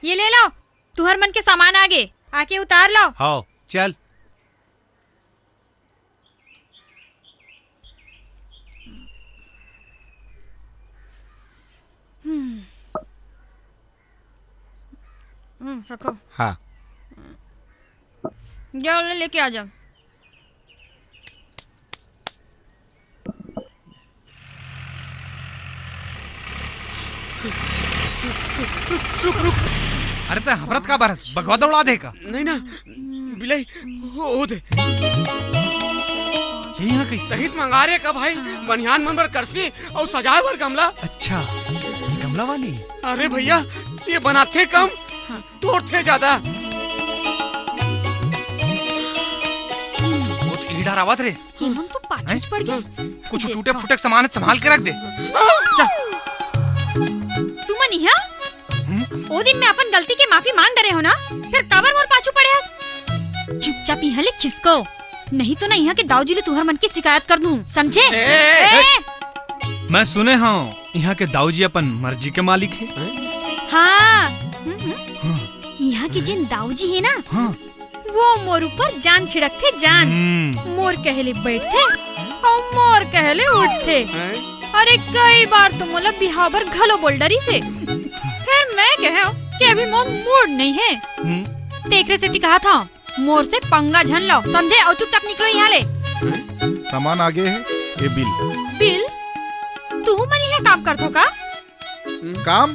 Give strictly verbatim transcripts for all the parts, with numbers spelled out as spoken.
ये ले लो, तुहर मन के सामान आगे, आके उतार लो। हाव, चल। हम्म। हम्म, रखो। हाँ। जाओ, ले, लेके आ जाओ। रुक, रुक। अरे, तैं हफरत का बर हस? बघवा दौड़ा दे का? नहीं ना, बिलाई, ओ, ओ दे। ये यहाँ कइसे? तहीं त मंगा रे का भाई, बनिहान मन बर करसी अउ सजाए बर गमला। अच्छा, ये गमला वाली? अरे भैया, ये बनाथे कम, तोड़थे ज्यादा। वो तो ई डरावत रे। ये मन तो पाछू हैं? पड़ गे। कुछ टूटे फूटे के सामान संभाल के रख दे। तुमन इहाँ? हम्म? ओ दिन मैं अपन गलती के माफी मांग डरे हों ना, फेर काबर मोर पाछू पड़े हस? चुपचाप इहाँ ले खिसको, नहीं तो ना इहाँ के दाऊ जी ले तुहर मन के शिकायत कर दूँ, समझे? ए, ए, ए! मैं सुने हों, इहाँ के दाऊ जी अपन मर्जी के मालिक हे। हाँ, हम्म, हम्म। हाँ। इहाँ के जेन दाऊ जी हे ना, हाँ। वो मोर ऊपर जान छिड़कथे, जान। हम्म। मोर कहे ले बइठथे अउ मोर कहे ले उठथे। हैं? अरे, कई बार तो मोला बिहाव बर घलो बोल डरिस हे। फेर मैं कहेंव कि अभी मोर मूड नइ हे। हम्म। तेकरे सेती कहत हों, मोर से पंगा झन लव, समझे? अउ चुपचाप निकलो इहाँ ले। सामान आगे हे, ये बिल। बिल? तुहू मन इहाँ काम करथो का? काम?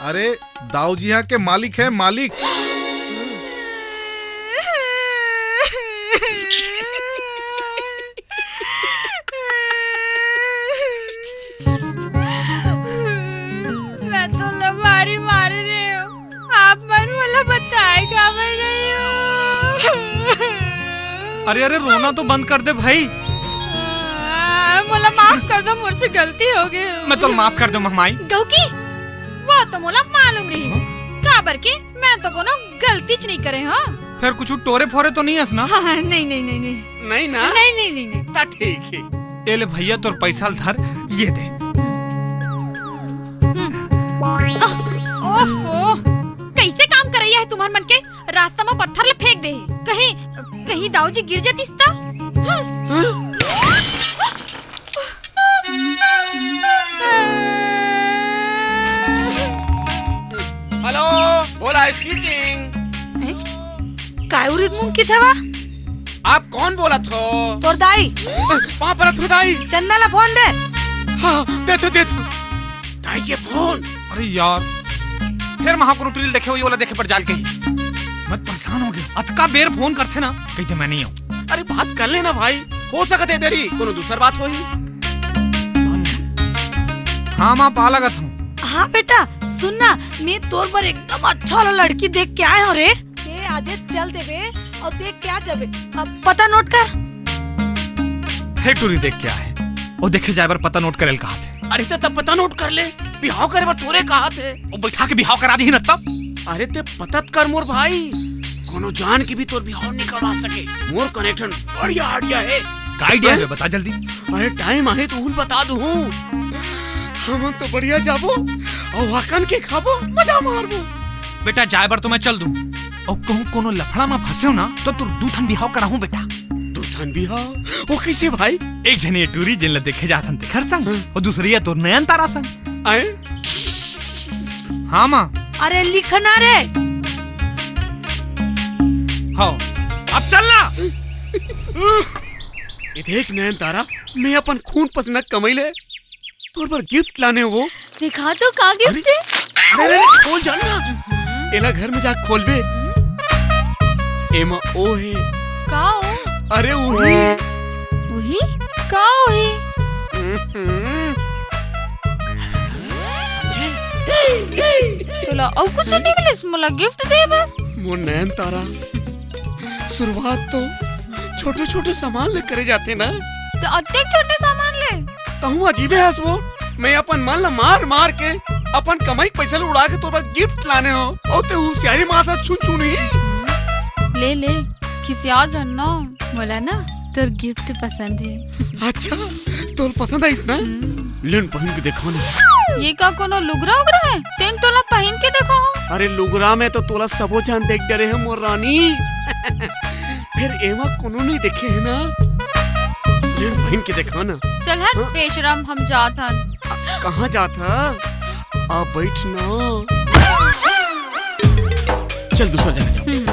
अरे, दाऊ जी इहाँ के मालिक हे, मालिक। मैं तो लबारी मारे रे हों। आप मन मोला बताए काबर नइ हो? अरे, अरे, रोना तो बंद कर दे भाई। आ, मोला माफ कर दो, मोर से गलती हो गे। मैं तो माफ कर दो, महमाई। गौकी, वो तो मोला मालूम रहिस। हाँ? काबर के मैं तो कोनो गलतीच नइ करे हों। फेर कुछ टोरे फोरे तो नइ हस ना? हाँ, हाँ, नहीं, नहीं, नहीं, नहीं। नहीं ना? नहीं, नहीं, नहीं, नहीं। त ठीक हे। ए ले भैया, तोर पैसा ल धर, ये दे। ओहो, कइसे काम करइया हे तुम्हर मन के? रास्ता म पत्थर ल फेंक दे हे। कहीं, कहीं दाऊ जी गिर जातिस त? हम्म। हेलो, भोला speaking। हैं? काय उरिद मुंह की थवा? आप कोन बोलत हो? तोर दाई। पाँव परत हो दाई। चंदा ला फोन दे। हाँ, देथों, देथों। दाई के फोन। अरे यार, फेर महा कोनो टुरी ल देखे होही, ओला देखे बर जाय ल कही। मैं परेशान हो गेंव। अतका बेर फोन करथे ना, कहिथे मैं नइ आंव। अरे बात कर ले ना भाई, हो सकत हे देरी कोनो दूसर बात होही। हाँ माँ, पा लगत हूँ। हाँ बेटा, सुन ना, मैं तोर बर एकदम अच्छा वाला लड़की देख के आय हों रे। ते आजे चल देबे अउ देख के आ जाबे। अब पता नोट कर। फेर टुरी देख के आय हे, ओ देखे जाय बर पता नोट करे ल कहत हे। अरे त तब पता नोट कर ले, बिहाव करे बर तोरे कहत हे। ओ बइठा के बिहाव करा दिही न तब। अरे ते पता त कर मोर भाई, कोनो जान के भी तोर बिहाव नइ करवा सके। मोर connection बढ़िया idea हे। का idea हे, बता जल्दी। अरे time आही त उहू ल बता दूहूँ। हमन तो बढ़िया जाबो अउ हकन के खाबो, मजा मारबो। बेटा, जाय बर तो मैं चल दूँ, अउ कहूँ कोनो लफड़ा म फंसेव ना, त तोर दू ठन बिहाव कराहूँ बेटा। दू ठन बिहाव? ओ कइसे भाई? एक झन ये टुरी, जेन ल देखे जात हन तेखर संग, हाँ। अउ दूसर ये तोर नयनतारा संग। आय? हाँ माँ। अरे लिख ना रे। हाँ, अब चल ना। ये देख नयनतारा, मैं अपन खून पसीना कमई ले तोर बर gift लाने हों। दिखा तो का gift हे? अरे, अरे, अरे, खोल जान ना। एला घर में जा खोलबे। एमा ओ हे। का ओ? अरे उही। उही? का उही? हम्म। समझे? तोला अउ कुछ नइ मिलिस मोला gift दे बर? मोर नयनतारा, शुरुआत तो छोटे-छोटे सामान ले करे जाथे ना। त अतेक छोटे सामान ले? तहूँ अजीबे हस वो। मैं अपन मन ल मार-मार के, अपन कमई के पइसा ल उड़ा के तोर बर gift लाने हों। अउ ते हुसियारी मारथस छुन छुन ही। ले, ले, खिसिया झन ना। मोला ना तोर gift पसंद हे। अच्छा, तोर पसंद आइस ना? हम्म। लेन पहिन के देखा ना। ये का कोनो लुगरा उगरा हे? तेन तोला पहिन के देखा हो। अरे लुगरा में तो तोला सबो झन देख डरे हे मोर रानी। फेर एमा कोनो नहीं देखे हे ना। लेन पहिन के देखा ना। चल हट हाँ? बेशरम, हम जात हन। कहाँ जात हस? आ बैठ ना। चल दूसरा जगह जाओ। हम्म।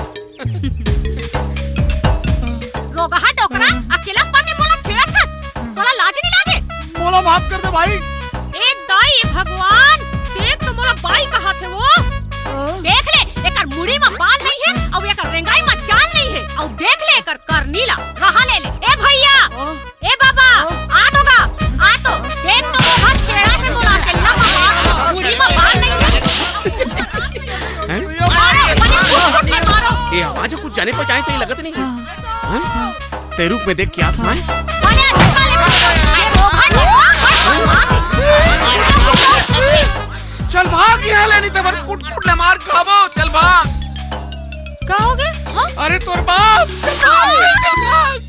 रोगहा डोकरा, अकेला पाते मोला छेड़त हस। तोला लाज नहीं लागे? मोला माफ कर दे भाई। ए दाई, ए भगवान, देख तो मोला बाई कहाथे वो। हाँ? देख ले, एकर मुड़ी म बाल नहीं हे, अउ एकर रेंगाई म चाल नहीं हे, अउ देख ले एकर करनी ला, कहा ले ले। ए भैया, हाँ? ए बाबा, हाँ? आ तो गा, आ तो, देख तो मोला छेड़त हे मोला, अकेला बाबा, मुड़ी म बाल नहीं हे। हैं? मारो, मने कुट कुट के मारो। ये आवाज कुछ जाने पहचाने से ही लगत नहीं। हाँ। हैं? तेरे रूप में देख के आत्मा है। अरे, अच्छा ले, ये रोगहा डोकरा, चल भाग यहाँ ले, नहीं तो बर कुट कुट ले मार खाबो। चल भाग। का हो गए? हाँ? अरे तोर बाप। चल भाग, चल भाग।